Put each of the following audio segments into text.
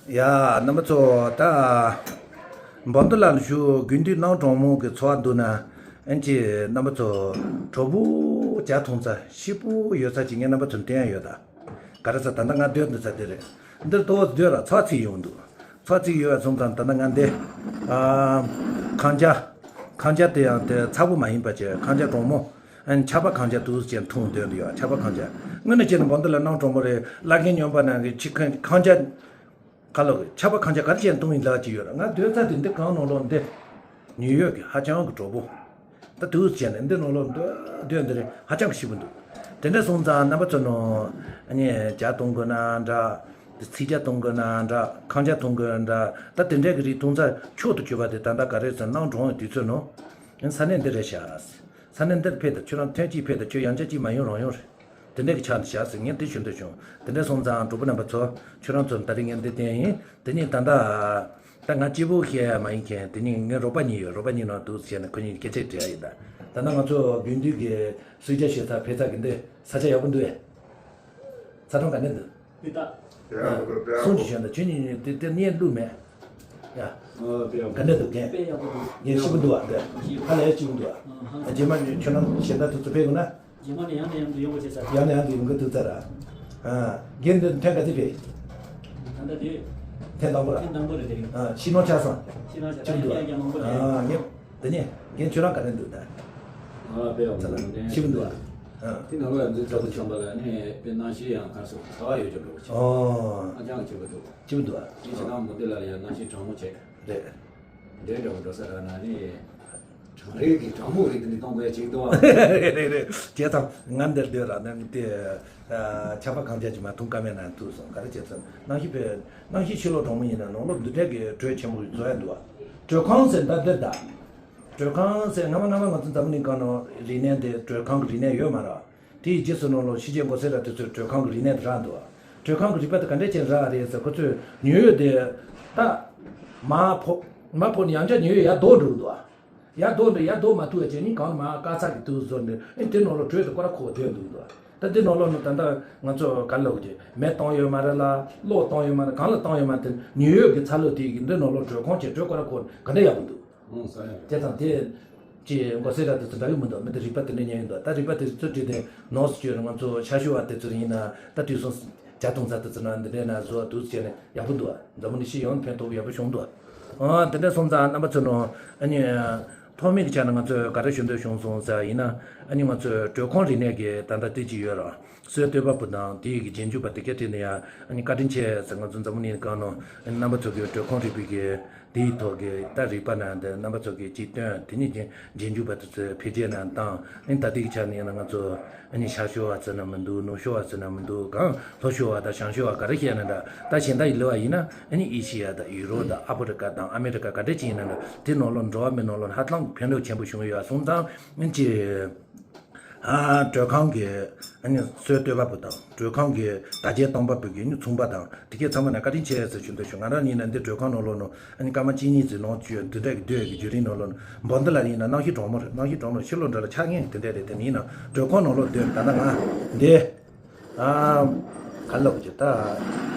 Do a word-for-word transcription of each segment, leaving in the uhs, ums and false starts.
ཡ། རྣམ་པ་ཚོ། ད་འབོ་མདོ་ལ་བཞུགས། དགུན་དུས་གནམ་གྲང་མོ་གི་ཚོར་བ་འདུག་ན། ཨན་ཅི་རྣམ་པ་ཚོ། གྲོགས་པོ་ཇ་འཐུང་ས་ཤི་པོ་ཡོད་ས་ཅིག་ངས་རྣམ་པ་ཚོར་བསྟན་ཡ་ཡོད་ད། ག་རེ་ཟེར། ད་ལྟ་ང་སྡོད་འདི་ས་དེ་རེད། འདིར་ལྟོ་བ་སྡོད་ལ་ཚོགས་ཚིག་ཡོང་འདུག་ཚོགས་ཚིག་ཡོད་པ་སོང་ཙང་ད་ལྟ་ང་འདི། ཨ། ཁང་ཇ། ཁང་ཇ་དེ་ཡང་དེ་ཚ་པོ་མ་ཡིན་པ་ཅིག་ཁང་ཇ་གྲང་མོ། ཨན་ཆར་པ་ཁང་ཇ་དུས་ཅན་འཐུང་སྡོད་འདུག་ཡ། ཆར་པ་ཁང་ཇ། དངོས་གནས་བྱས་ན་འབོ་མདོ་ལ་གནམ་གྲང་མོ་རེད། བླ་རྒན་སྨྱོན་པ་ནང་གི་ཕྱི་ཁང་ཁང་ཇ། ག་ལོག་གི་ཆར་པ་ཁང་ཆ་ག་རེ་བྱས་ནས་བཏུང་ཡིན་ལབ་ཀྱི་ཡོད་ར། ང་སྡོད་ས་དེ་འདི་གང་ནང་ལོགས་འདི། ཉིའུ་ཡོག་གི་ཧ་ཅང་གི་གྲོགས་པོ། ད་དུས་བྱས་ནས་འདི་ནང་ལོགས་སྡོད་སྡོད་འདི་རེད། ཧ་ཅང་གི་ཞིབ་པོ་འདུག་དེ་འདྲ་སོང་ཙང་རྣམ་པ་ཚོ་ནང་ཨ་ནི་ཇ་བཏུང་དགོས་ན་འདྲ། དེ་ཚིག་ཇ་བཏུང་དགོས་ན་འདྲ། ཁང་ཇ་བཏུང་དགོས་ན་འདྲ། ད་དེ་འདྲ་གི་རིགས་བཏུང་ཚར་མཆོག་ཏུ་གྱུར་པ་དེ་ད་ལྟ་ག་རེ་ཟེར། གནམ་གྲང་བའི་དུས་ཚོད་ནང་ས་གནས་འདི་རེད་ཤག་ས་གནས་འདིར་ཕེབས་དང་ཁྱོད་རང་ཐོན་གཅིག་ཕེབས་དང་ཁྱོད་ཡང་ཆ་གཅིག་མ་ཡོང་རང་ཡོང་རེད། དེ་འདྲ་གི་ཆ་ནས་བཞག་ཟེར་ངས་དེ་ཞུ་འདོད་བྱུང་། དེ་འདྲ་སོང་ཙང་གྲོགས་པོ་རྣམ་པ་ཚོ། ཁྱོད་རང་ཚོར་ད་རིང་ངས་འདི་བསྟན་ཡིན། དེ་ནས་ད་ལྟ། ད་ང་གཅིག་པུ་བཤད་ཡ་མ་ཡིན་མཁན་དེ་ནས་ངའི་རོགས་པ་གཉིས་ཡོད། རོགས་པ་གཉིས་ནང་འདུག་བྱས་ནས་ཁོ་གཉིས་སྐད་ཆ་དྲིས་ཡ་ཡིན་ད། ད་ལྟ་ང་ཚོ་དགུན་དུས་ཀྱི་གསོལ་ཇ་བཞེས་ས་ཕེབས་ས་གི་འདི་ས་ཆ་ཡག་པོ་འདུག་ཨེ། ཚ་གྲང་ག་འདྲ་འདུག་དེ་ད། གསུང་ཅིག་བྱས་ན་ཁྱོད་གཉིས་ནས་དེ་དེ་གནས་ལུགས་མེད། ཡ། ཨ་དཔེ་ཡག་པོ། ག་འདྲ་འདུག་རྒན། དཔེ་ཡག་པོ་འདུག་རྒན་ཞིབ་པོ་འདུག་ཨ་འདི། ཧ་ལས་ཡ་ཅིག་འདུག་ཨ། རྗེས་མ་ནས་ཁྱོད་རང་གཞན་དག་དེ་ཚོ་ཕེབས་དགོས་ན། རྗེས་མ་ནས་ཡང་ནས་ཡང་དུ་ཡོང་བ་བྱེད་ས། ཡང་ནས་ཡང་དུ་ཡོང་གི་འདུག་ཚར་ར། ཨ། རྒན་འདི་ཐོན་ག་ཚོད་ཕེབས། ད་ལྟ་དེ། ཐེངས་དང་པོ་ར། ཐེངས་དང་པོ་རེད་དེ། ཨ། ཤི་ནོ་ཆ་སོང་། ཤི་ནོ་ཆ་ཅིག་འདུག་ཨ། ཡང་མང་པོ་རེད། ཨ། ངས་དེ་ནས་རྒན་ཁྱོད་རང་ག་རེ་འདུག་ད། ཨ་དཔེ་ཡག་པོ་འདུག་ཞིབ་འདུག་ཨ། ཨ། དེ་ནང་ལོགས་ཡང་འཛུལ་ཚ་པོ་བྱུང་བ་ལ་ནི་དཔེ་གནམ་གཤིས་ཡང་གར་སོང་ཚ་བ་ཡོད་ཀྱི་འགྲོ་གི་ཆེ། ཨོ། ཧ་ཅང་གི་ཆེ་བ་འདུག་ཅིག་འདུག་ཨ། དེ་བྱས་ན་མུ་ཏིག་ལ་ལ་ཡང་གནམ་གཤིས་གྲང་མོ་བྱས། རེད། འདྲེ་འདྲ་བོ་འགྲོ་ས་ར་ན་ནི། གྲང་རེད་ཀྱི་གྲང་མོ་རེད་དེ་ནི་གཏོང་དགོས་ཡ་ཅིག་འདུག་ཨ། རེད་རེད་རེད། བྱས་ཙང་ང་འདིར་སྡོད་ར་ནི་དེ། ཆར་པ་གང་ཆ་ཅིག་མ་འཐུང་ཀ་མེད་ན་འདུག་སོང་། ག་རེ་བྱས་ཙང་གནམ་གཤིས་དཔེ་གནམ་གཤིས་ཕྱི་ལོགས་གྲང་མོ་ཡིན་ན་ནང་ལོགས་འདི་འདྲ་གི་དྲོད་ཆེན་པོ་བཟོ་ཡ་འདུག་ཨ། དྲོད་ཁང་ཟེར་ད་འདིར་ད། དྲོད་ཁང་ཟེར་སྔ་མ་སྔ་མ་ང་ཚོ་འཛམ་བུ་གླིང་སྒང་ནང་རིག་གནས་འདི་དྲོད་ཁང་གི་རིག་གནས་ཡོད་མ་རེད། དེའི་རྗེས་སུ་ནང་ལོགས་ཤི་རྗེས་འགོ་སེ་ར་དེ་ཚོས་དྲོད་ཁང་གི་རིག་གནས་དེ་རག་འདུག་དྲོད་ཁང་གི་རིག་པ་དེ་ག་འདྲས་ཅན་རག་རེད་ཟེར། ཁོ་ཚོས་ཉི་འོད་དེ་ད་མར་ཕོག་མར་ཕོག་ནས་ཡང་བསྐྱར་ཉི་འོད་ཡར་ལྡོག་འགྲོ་གི་འདུག་ཡར་ལྡོག་འགྲོ་ཡར་ལྡོག་མ་ཐུབ་པ་བྱས་ནས་གང་མར་དཀར་ཚག་གི་དུག་བཟོ་ནས་ཨེ་དེ་ནང་ལོགས་དྲོད་དེ་སྐོར་ར་ཁོག་སྡོད་འདུག་འདུག་ད་དེ་ནང་ལོགས་ནས་ད་ལྟ་ང་ཚོ་ག་ལབ་དགོས་ཀྱི་མེ་བཏང་ཡོད་མ་རེད་ལ་གློག་བཏང་ཡོད་མ་རེད། གང་ལ་བཏང་ཡོད་མ་རེད། དེ་ཉི་འོད་ཀྱི་ཚ་ལུ་དེ་གི་འདི་ནང་ལོགས་དྲོད་ཁང་བྱས་དྲོད་སྐོར་ར་ཁོག་ག་འདྲས་ཡག་པོ་འདུག་ཨང་ས་ཡ། དེ་དང་དེ། ཅེས་མགོ་སེར་ར་དེ་ཚོ་འདྲ་གི་མི་འདུག་མི་དེ་རིག་པ་དེ་འདྲ་ཉན་ཡིན་འདུག་ད་རིག་པ་དེ་ཚོ་བྲིས་ཏེ་ནོར་སུ་བཅོས་ང་ཚོ་ཤ་ཤུ་བ་དེ་ཚོ་ཡིན་ན་ད་དུས་སོང་ཇ་འཐུང་ས་དེ་ཚོ་ན་འདི་འདྲའི་ན་བཟོ་བ་འདུག་བྱས་ནས་ཡག་པོ་འདུག་འཛམ་བུ་གླིང་སྤྱི་ཡོངས་ཕན་ཐོགས་ཡག་པོ་བྱུང་འདུག་ཨ་དེ་འདྲ་སོང་ཙང་རྣམ་པ་ཚོ་ནང་ཨ་ནི། ཐོག་མའི་ཆ་ནས་ང་ཚོས་ག་རེ་ཞུ་འདོད་བྱུང་སོང་ཟེར་ཡིན་ན་ཨ་ནི་ང་ཚོས་དྲོད་ཁང་རིག་གནས་ཀྱི་ད་ལྟ་དེ་ཅིག་ཡོད་ར། སོའི་སྟོད་པ་བུ་དང་དེའི་གི་རྗེས་འཇུག་པ་དེ་ག་བྲིས་ནས་ཡ་ཨ་ནི་བཀའ་དྲིན་ཆེ་ཟེར་ང་ཚོ་འཛམ་བུ་གླིང་སྒང་ནང་ཨ་ནི་རྣམ་པ་ཚོ་གི་དྲོད་ཁང་རིག་པའི་གི་དེའི་ཐོག་གི་ད་རིག་པ་ནང་དེ་རྣམ་པ་ཚོ་གི་ཅིག་སྟོན། དེ་ནས་རྗེས་འཇུག་པ་དེ་ཚོས་འཕེལ་རྒྱས་ནང་བཏང་ཨ་ནི་ད་ལྟའི་གི་ཆ་ནས་ཡིན་ན་ང་ཚོ་ཨ་ནི་ཤ་ཤོ་བ་ཟེར་ན་མི་འདུག་ནུབ་ཤོ་བ་ཟེར་ན་མི་འདུག་གང་ལྷོ་ཤོ་བ་དང་བྱང་ཤོ་བ་ག་རེ་བཤད་ན་འདྲ། ད་གཞན་དག་ཡི་ལེ་བ་ཡིན་ན་ཨ་ནི་ཨེ་ཤི་ཡ་དང་ཡུ་རོབ་དང་ཨ་ཕོ་རི་ཀ་དང་ཨ་མེ་རི་ཀ་ག་འདྲ་ཅིག་ཡིན་ན་འདྲ། དེ་ནང་ལོགས་འགྲོ་བ་མི་ནང་ལོགས་ཧ་ཅང་ཕན་ཐོགས་ཆེན་པོ་བྱུང་ཡོད་སོང་ཙང་ཨ་ནི་ཅི། ཨ་དྲོད་ཁང་གི་ཨ་ནི་སོའི་སྟོད་པ་བུ་དང་དྲོད་ཁང་གི་དར་རྒྱས་གཏོང་པ་བུ་གི་ཨ་ནི་ཚོང་པ་དང་དེ་གའི་ཚང་མ་ནས་བཀའ་དྲིན་ཆེ་ཟེར་ཞུ་འདོད་བྱུང་། ང་རང་ཡིན་ན་འདི་དྲོད་ཁང་ནང་ལོགས་ནང་ཨ་ནི་སྐར་མ་གཅིག་གཉིས་ཙམ་ནང་བཅུག་དེ་འདྲ་གི་སྡོད་ཀྱི་བརྒྱུད་རིམ་ནང་ལོགས་ནང་འབོ་འདི་ལ་ཡིན་ན་གནམ་གཤིས་གྲང་མོ་རེད། གནམ་གཤིས་གྲང་མོ་རེད། ཕྱི་ལོགས་འདྲ་ལ་ཆར་ངན་དེ་འདྲ་རེད། དེ་ནི་ཡིན་ན་དྲོད་ཁང་ནང་ལོགས་སྡོད་ད་ལྟ་ང་འདི་ཨ་ག་ལབ་ཀྱི་ད་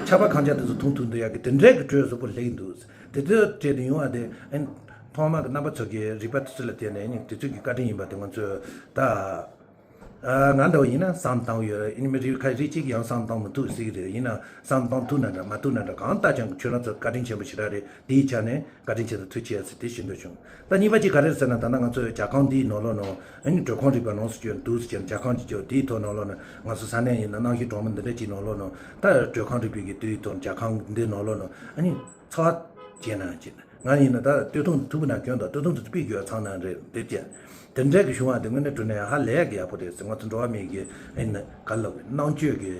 ཆར་པ་ཁང་ཆ་དེ་ཚོ་འཐུང་ཐུབ་འདུག་ཡག་གི་དེ་འདྲ་གི་དྲོད་གཟུགས་པོ་ལེགས་འདུག་དེ་ཚོའི་གྲས་དུ་ཡོང་བ་དེ་ཨ་ནི་ཐོག་མ་གི་རྣམ་པ་ཚོ་གི་རིག་པ་དེ་ཚོ་ལ་བརྟེན་ནས་ཨ་ནི་དེ་ཚོ་གི་བཀའ་དྲིན་ཡིན་པ་དེ་ང་ཚོས་ད། ཨ་ང་འདྲ་བོ་ཡིན་ན་བསམ་བཏང་ཡོད། ཨ་ནི་མི་རིགས་ཁ་རིགས་གཅིག་ཡང་བསམ་བཏང་མི་ཐུབ་ཟེར་གི་རེད། ཡིན་ན་བསམ་བཏང་ཐུབ་ན་འདྲ་མ་ཐུབ་ན་འདྲ་གང་ལྟར་ཀྱང་ཁྱོད་རང་ཚོ་བཀའ་དྲིན་ཆེན་པོ་ཞེ་དྲག་རེད། དེའི་ཆ་ནས་བཀའ་དྲིན་ཆེ་དང་ཐུགས་རྗེ་ཆེ་ཟེར་དེ་ཞུ་འདོད་བྱུང་། ད་གཉིས་པ་གཅིག་ག་རེ་རེད་ཟེར་ན་ད་ལྟ་ང་ཚོ་ཇ་ཁང་འདིའི་ནང་ལོགས་ནང་ཨ་ནི་དྲོད་ཁང་རིག་པ་ནང་སུ་སྐྱོན་འདུག་ཟེར་ཀྱང་ཇ་ཁང་གཅིག་ཀྱང་དེའི་ཐོག་ནང་ལོགས་ནང་ང་ཚོ་ས་གནས་ཡིན་ན་གནམ་གཤིས་གྲང་མོ་འདི་འདྲ་གཅིག་ནང་ལོགས་ནང་ད་དྲོད་ཁང་རིག་པའི་གི་དེའི་ཐོག་ཇ་ཁང་འདི་ནང་ལོགས་ནང་ཨ་ནི། ཚོགས་བྱས་ན་བྱས་ན་ང་ཡིན་ན་ད་སྟོད་ཐུང་ཐུབ་ན་སྐྱོན་དང་སྟོད་ཐུང་དུ་དཔེ་དགོས་ཚང་ན་རེད་འདེབས་ཀྱི། དེ་འདྲ་གི་བྱུང་བ་དེ་དངོས་གནས་དྲང་གནས་ཧ་ལས་ཀྱི་ཡག་པོ་རེད་ཟེར། ང་ཚོ་འགྲོ་བ་མི་གི་ཨེ་ན་ག་ལབ་གི་རྣམ་དཔྱོད་ཀྱི་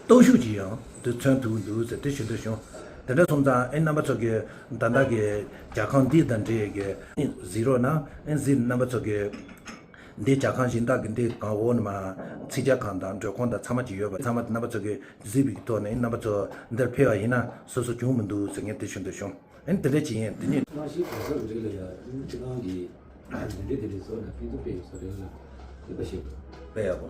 སྟོབས་ཤུགས་ཀྱི་ཡང་དུ་མཚོན་ཐུབ་འདུག་ཟེར་དེ་ཞུ་འདོད་བྱུང་། དེ་འདྲ་སོང་ཙང་ཨེ་རྣམ་པ་ཚོ་གི་ད་ལྟ་གི་ཇ་ཁང་འདི་དང་འབྲེལ་གི་གཟིགས་རོགས་གནང་ཨེ་གཟིགས་རྣམ་པ་ཚོ་གི། འདི་ཇ་ཁང་གཞན་དག་གི་འདི་གང་འོག་ནས་མ་ཚིག་ཇ་ཁང་དང་མགྲོན་ཁང་དང་ཚང་མ་ཅིག་ཡོད་པ་ཚང་མ་རྣམ་པ་ཚོ་གིས་གཟིགས་པའི་ཐོག་ནས་རྣམ་པ་ཚོ་འདིར་ཕེབས་པ་ཡིན་ན་སོ་སོ་བྱུང་མི་འདུག་ཟེར་ངས་དེ་ཞུ་འདོད་བྱུང་། ཨེ་དེ་འདྲ་ཅིག་ཡིན་དེ་ནི། གནམ་གཤིས་གོ་ས་གི་རིགས་ལ་ཡ་ཡུལ་སྤྱི་ཁང་གི་འདི་འདྲའི་དེ་འདྲའི་བཟོ་ན་ཕན་ཚུན་དཔེ་ཡོད་ས་རེད་ལ་དེ་པ་ཞིག་དཔེ་ཡག་པོ།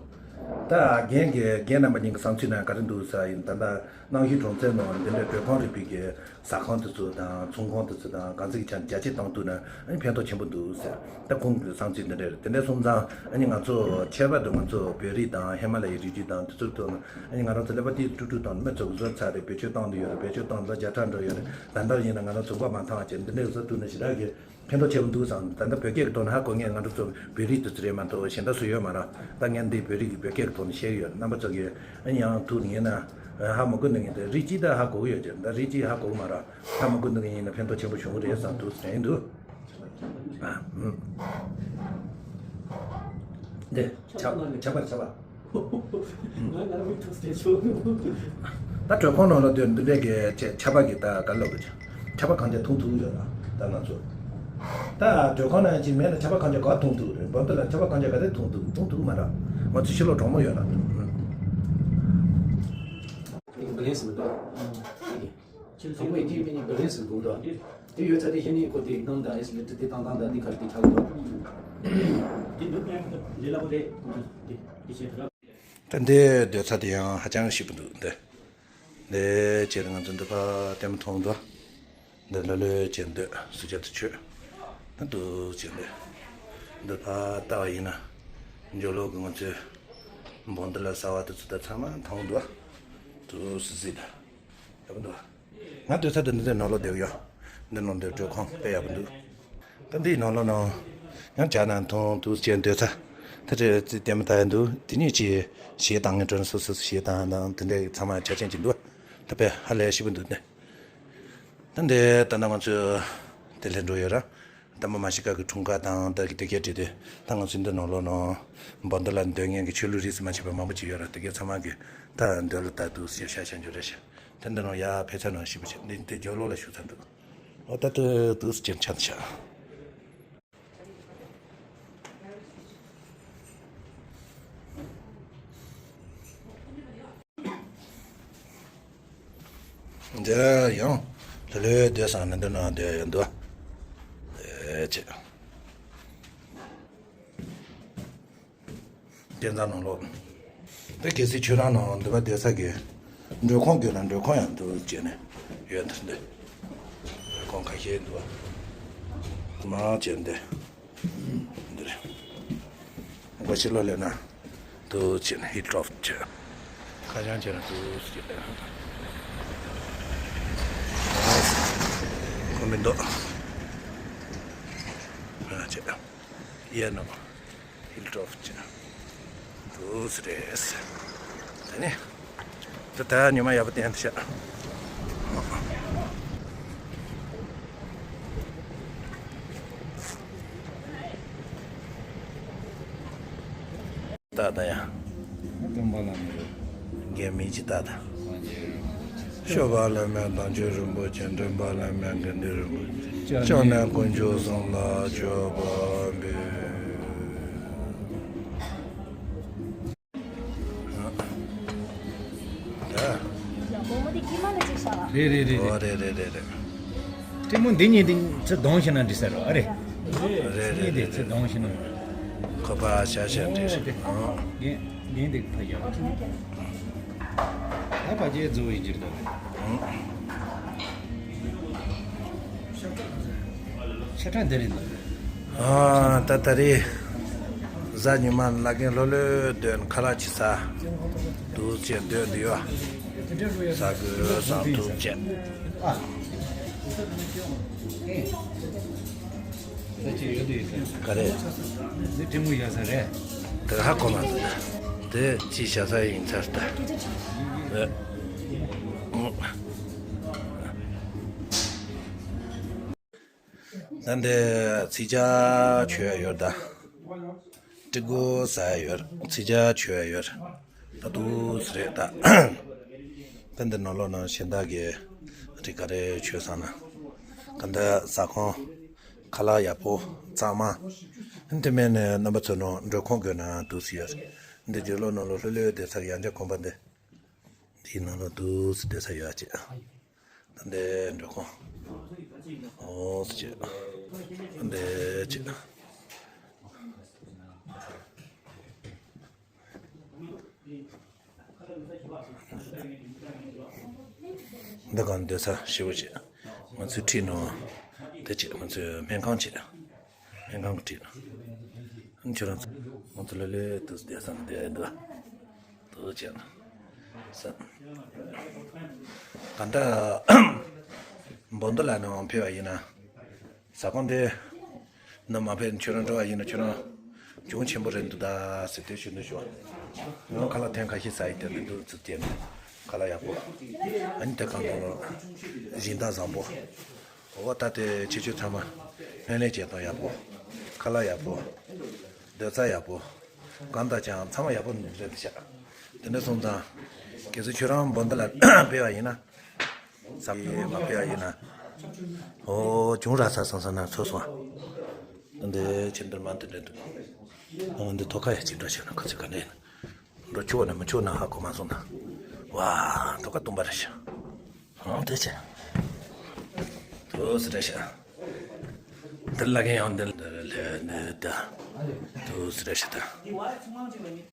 ད་རྒན་གྱི་རྒན་རྣམ་པ་གཉིས་ཀྱི་བསམ་ཚུལ་ན་ག་རེ་འདུག་ས་ཡིན་ད་ལྟ། སྣང་ཞིག་གྲོང་ཚོའི་ནང་འདི་འདྲའི་མགྲོན་ཁང་རིག་པའི་གི་ཟ་ཁང་དེ་ཚོ་དང་ཚོང་ཁང་དེ་ཚོ་དང་གང་ཚིག་ཆ་རྒྱ་ཆེ་བཏང་ཐུབ་ན་ཨ་ནི་ཕན་ཐོགས་ཆེན་པོ་འདུག་ཟེར། ད་ཁོང་གི་བསམ་ཚུལ་འདི་འདྲ་རེད། དེ་འདྲ་སོང་ཙང་ཨ་ནི་ང་ཚོ་ཁྱད་པར་དུ་ང་ཚོ་བོད་རིགས་དང་ཧི་མ་ལ་ཡའི་རི་རྒྱུད་དང་དེ་ཚོ་ཐོག་ནས་ཨ་ནི་ང་རང་ཚོ་ཀླད་པ་ཏིག་ཏུ་ཏུ་དང་མི་ཚོ་གི་བཟོ་ཚར་རེད། བེད་སྤྱོད་བཏང་འདི་ཡོད་རེད། བེད་སྤྱོད་བཏང་ལོ་བརྒྱ་ཕྲག་འགྲོ་ཡོད་རེད། ད་ལྟ་ཡིན་ན་ང་རང་ཚོ་འགོག་མ་ཐང་བ་བྱས་འདི་འདྲ་བཟོ་ཐུབ་ན་ཞེ་དྲག་གི་ཕན་ཐོགས་ཆེན་པོ་འདུག་བསམ། ད་ལྟ་བོད་སྐད་ཀྱི་ཐོག་ནས་ཧ་གོ་མཁན་ང་ཚོ་ཚོ་བོད་རིགས་དེ་ཚོ་རེད་མ་གཏོགས་གཞན་དག་སུ་ཡོད་མ་རེད། ད་ངས་འདི་བོད་རིགས་ཀྱི་བོད་སྐད་ཀྱི་ཐོག་ནས་བཤད་ཀྱི་ཡོད། རྣམ་པ་ཚོ་གིས་ཨ་ནི་ཡང་ཐུགས་ཉན་ན་ཧ་མ་གོ་འདུག་ངས་ད་རིགས་གཅིག་ད་ཧ་གོ་གི་ཡོད་ཀྱང་ད་རིགས་གཅིག་ཧ་གོ་གི་མ་རེད། ཧ་མ་གོ་འདུག་ངས་ཡིན་ན་ཕན་ཐོགས་ཆེན་པོ་བྱུང་གི་རེད་བསམ་འདུག་དྲན་འདུག་ཨ་ཨུམ། འདི་ཆ་ཆ་པ་ཆ་པ། ང་ང་རང་མིག་ཐུག་སྟེ་ཆོག་ད་མགྲོན་ཁང་ནང་ལ་སྡོད་འདི་འདྲས་ཀྱི་ཆ་ཆ་པ་གི་ད་ག་ལབ་དགོས་ཆ་ཆ་པ་གང་ཅི་མཐོང་ཐུབ་ཡོད་ལ་ད་ང་ཚོ། ད་མགྲོན་ཁང་ནང་ཅིག་མེད་ན་ཆ་པ་གང་ཅི་ག་མཐོང་ཐུབ་རེད། འབབ་འདི་ལ་ཆ་པ་གང་ཅི་ག་དེ་མཐོང་ཐུབ་མཐོང་ཐུབ་མ་རེད། ང་ཚོ་ཕྱི་ལོགས་གྲོགས་མོ་ཡོད་ལ། ཨེམ་བུ་ལེན་སི་མི་འདུག་དང་པོ་ཡིན་གྱི་མི་ནི་བེ་ལེན་སི་དགོས་འདུག་དེ་ཡོད་ཚད་དེ་གཞི་ནས་ཁོ་དེ་སྣུམ་དང་ཨེ་སི་ལི་ཏི་དེ་བཏང་སྟངས་དང་དེ་ག་རེ་དེ་ཆགས་འདུག་དེ་འདུག་ལས་སླ་པོ་རེད། དེ་དེ་བྱས་ད། ད་འདི་སྡོད་ས་དེ་ཡང་ཧ་ཅང་སྐྱིད་པོ་འདུག་འདི། འདི་བྱས་ང་ཚོ་འདི་ཕར་ལྟད་མོ་མཐོང་འདུག་འདི་ལྷོད་ལྷོད་བྱས་འདུག་གཟུགས་ཅག་ཏུ་ཆོད། ད་འདུག་བྱས་འདི། འདི་ཕར་ལྟ་བ་ཡིན་ན། འཇོ་ལོ་གི་ང་ཚོའི་འབོ་འདི་ལ་ཟ་བ་དེ་ཚོ་ད་ཚང་མ་མཐོང་འདུག་འདུག་སི་སི་ད། ཡག་པོ་འདུག་ང་སྡོད་ས་དེ་འདི་ནང་ལོགས་སྡོད་ཡོད། འདི་ནང་འདི་མགྲོན་ཁང་དཔེ་ཡག་པོ་འདུག་ད་འདིའི་ནང་ལོགས་ནང་ཡང་ཇ་ནང་འཐུང་དུས་ཅན་སྡོད་ས། ད་ཅི་ཙི་ལྟད་མོ་ལྟ་ཡ་འདུག་དེ་ཉིད་ཀྱི་གཞས་བཏང་ངེས་འགྲོ་ན་སོ་སོ་གཞས་བཏང་དང་དེ་འདྲའི་ཚང་མ་ཆ་ཅན་གྱི་འདུག་ད་དཔེ་ཧ་ལས་ཞིབ་པོ་འདུག་ནས། ད་འདི་ད་ལྟ་ང་ཚོས་དེ་ལས་འགྲོ་ཡོད་ར། ད་མ་མ་ཤི་ཀ་གི་འཁྲུངས་སྐར་དང་ད་གི་དེ་གས་བྲིས་ཏེ་ད་ང་ཚོའི་འདི་ནང་ལོགས་ནང་འབར་མདོ་ལ་སྡོད་མཁན་གྱི་ཆོས་ལུགས་རིས་སུ་མ་ཆད་པ་མང་པོ་ཅིག་ཡོད་ར། དེ་གས་ཚང་མ་གི་ད་འདོད་ལ་ད་དུས་ཞེ་ཤ་ཤ་འཇོ་རེ་ཤ། དེ་འདི་ནང་ཡ་ཕལ་ཆེར་ནང་ཞིབ་པོ་བྱས་འདི་འདི་ཇོ་ལོ་ལ་ཞུ་ཚར་འདུག་ཨོ་ད་ལྟ་དུས་སུ་ཅན་ཆ་ཆ། འདི་ཡང་ལྷོད་ལྷོད་སྡོད་སང་ནི་འདི་ནང་སྡོད་ཡོད་འདུག་ཨེ་ཅེ། བསྟན་རྩ་ནང་ལོགས། འདི་གལ་སྲིད་ཁྱོད་རང་ནང་འདི་པ་བསྡད་ས་གི་མགྲོན་ཁང་དགོས་ན་མགྲོན་ཁང་ཡང་འདུག་བྱས་ནས་ཡོད་འདི་འདི། མགྲོན་ཁང་ཁ་ཤས་འདུག་བ། མང་བྱས་འདི། འདི་རེད། མགོ་ཕྱི་ལོགས་སླེབས་ན་འདུག་བྱས་ནས་ཧིལ་ཊོབ་བྱས། ཁ་བྱང་བྱས་ན་འདུག་བྱས་ནས། ཁོ་མི་འདུག་ཨ་བྱས། ཡས་ནོ། ཧིལ་ཊོབ་ཅན། འདུག་སེ་རེད། ད་ནི། ད་ད་ཉི་མ་ཡག་པོ་བསྟན་ཤག་ད་ད་ཡང་། སྟོན་པ་བླ་མེད། རྒན་མི་ཅི་ད་ད། སྤྱན་རས་གཟིགས། སྤྱོད་པ་བླ་མེད་དམ་ཆོས་རིན་པོ་ཆེ། འདྲེན་པ་བླ་མེད་དགེ་འདུན་རིན་པོ་ཆེ། སྐྱབས་གནས་དཀོན་མཆོག་གསུམ་ལ་མཆོད་པ་འབུལ། ད། རེད་རེད་རེད་ཨོ་རེད། རེད་རེད་རེད། ལྟད་མོ་འདི་གཉིས་དེ་ཚེ་གདོང་ཞིག་ན་འདྲི་ས་རོ་ཨ་རེད། རེད་རེད་གཉིས་དེ་རེད་ཚེ་གདོང་ཞིག་ན། ཁོ་པ་ཤ་ཤ་འདྲི་ཨོ་ཤག་དེ། ཨོ། རྒན་རྒན་དེ་ཕ་རྒྱབ། ད་ཕ་རྒྱའི་རྫི་བོ་ཡིན་གྱི་རེད་ད། ཤ་ཁྲག་འདི་རེད་འདུག་ཨ་ད་ད་རེས་གཟའ་ཉི་མ་ལ་རྒན་ལྷོད་ལྷོད་སྡོད་ཁ་ལག་ཅིག་ཟ། འདུག་ཅེས་སྡོད་འདི་ཡོད། ཟ་དགོས་བསམ་ཐུབ་ཅེས། ཨ། ད་ཅི་ཡོད་དུ་ཡོད་ཟེར། ག་རེ། འདི་ཐུན་མོང་ཡོད་ས་རེད། དེ་ཧ་གོ་མ་འདུག་དེ་ཅི་བྱ་ས་ཡིན་ཚར་ད། ད་འདི་ཚིག་ཇ་མཆོད་ཡ་ཡོད་ད། སྤྲི་གུ་ཟ་ཡ་ཡོད། ཚིག་ཇ་མཆོད་ཡ་ཡོད། ད་འདུག་སེ་རེད་ད། ད་འདི་ནང་ལོགས་ནང་གཞན་དག་གི་རིགས་ག་རེ་མཆོད་སོང་ན། ག་འདི་ཟ་ཁང་། ཁ་ལག་ཡག་པོ། གཙང་མ། དེ་མིན་ནས་རྣམ་པ་ཚོ་ནང་མགྲོན་ཁང་དགོས་ན་འདུག་སེ་ཡོད། འདི་ཇོ་ལོ་ནང་ལོགས་ལྷོད་ལྷོད་བསྡད་ས་ཡང་བསྐྱར་དགོན་པ་འདི། འདིའི་ནང་ལོགས་འདུག་སེ་བསྡད་ས་ཡོད་ཅེས། ད་འདི་མགྲོན་ཁང་། ཨོ་ཟེར་ཅེས། ད་འདི་ཅེས། འདི་གང་སྡོད་ས་ཞེ་པོ་ཅིག་ང་ཚོའི་ཁྲིད་ནང་དེ་ཅིག་ང་ཚོའི་སྨན་ཁང་ཅིག་སྨན་ཁང་གི་ཁྲིད་ནང་ཁྱོད་རང་ཚོ་ང་ཚོ་ལོ་ལོ་དུ་སྡོད་ས་ནི་འདི་འདུག་དུ་ཅིག་ས་ག་འདྲ་འབོ་འདི་ལ་ནང་ཕེབས་པ་ཡིན་ན། ཟ་ཁང་དེ་ནི་མ་ཕེབས་ཁྱོད་རང་འགྲོ་བ་ཡིན་ན་ཁྱོད་རང་གྱོང་ཆེན་པོ་རེད་འདུག་ད་ཟེར་དེ་ཞུ་འདུག་ཞུ་བ། ང་ཁ་ལག་ཐེངས་ཁ་ཤས་ཟ་ཡི་དེ་འདུག་འདུག་ཚུལ་སྐྱེས་ནས་ཁ་ལག་ཡག་པོ། ཨ་ནི་དེ་གང་དུ་སྦྱིན་བདག་བཟང་པོ། འོ་ད་དེ་ཁྱེད་ཆོས་ཚང་མ་སྣེ་ལེན་བྱེད་སྟངས་ཡག་པོ། ཁ་ལག་ཡག་པོ། སྡོད་ས་ཡག་པོ། གང་ལྟར་ཀྱང་ཚང་མ་ཡག་པོ་རེད་ཤག་དེ་འདྲ་སོང་ཙང་། གལ་སྲིད་ཁྱོད་རང་འབོ་འདི་ལ་ཕེབས་པ་ཡིན་ན། ས་མ་ཕེབས་པ་ཡིན་ན། ཨོ་གྱོང་རག་ས་སང་སང་ན་ཚོ་སོང་། འདི་ཁྱིམ་དུ་མ་འདི་འདྲ་འདུག་འདི་ཐོག་ཁ་ཡ་གཅིག་འདྲ་ཞིག་ན་ཁ་ཚིག་ག་ནས་འགྲོ་ཆོག་ན་མི་ཆོག་ན་ཧ་གོ་མ་སོང་ན། ཝ་ཐོག་ཁ་སྟོང་པ་རེད་ཤག་ཨང་དེ་ཆེ། དུ་སི་རེད་ཤག་འདི་ལ་གན་ཡང་འདི་ལ་ལ་ལ་ད་དུ་སི་རེད་ཤག་ད།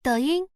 抖音、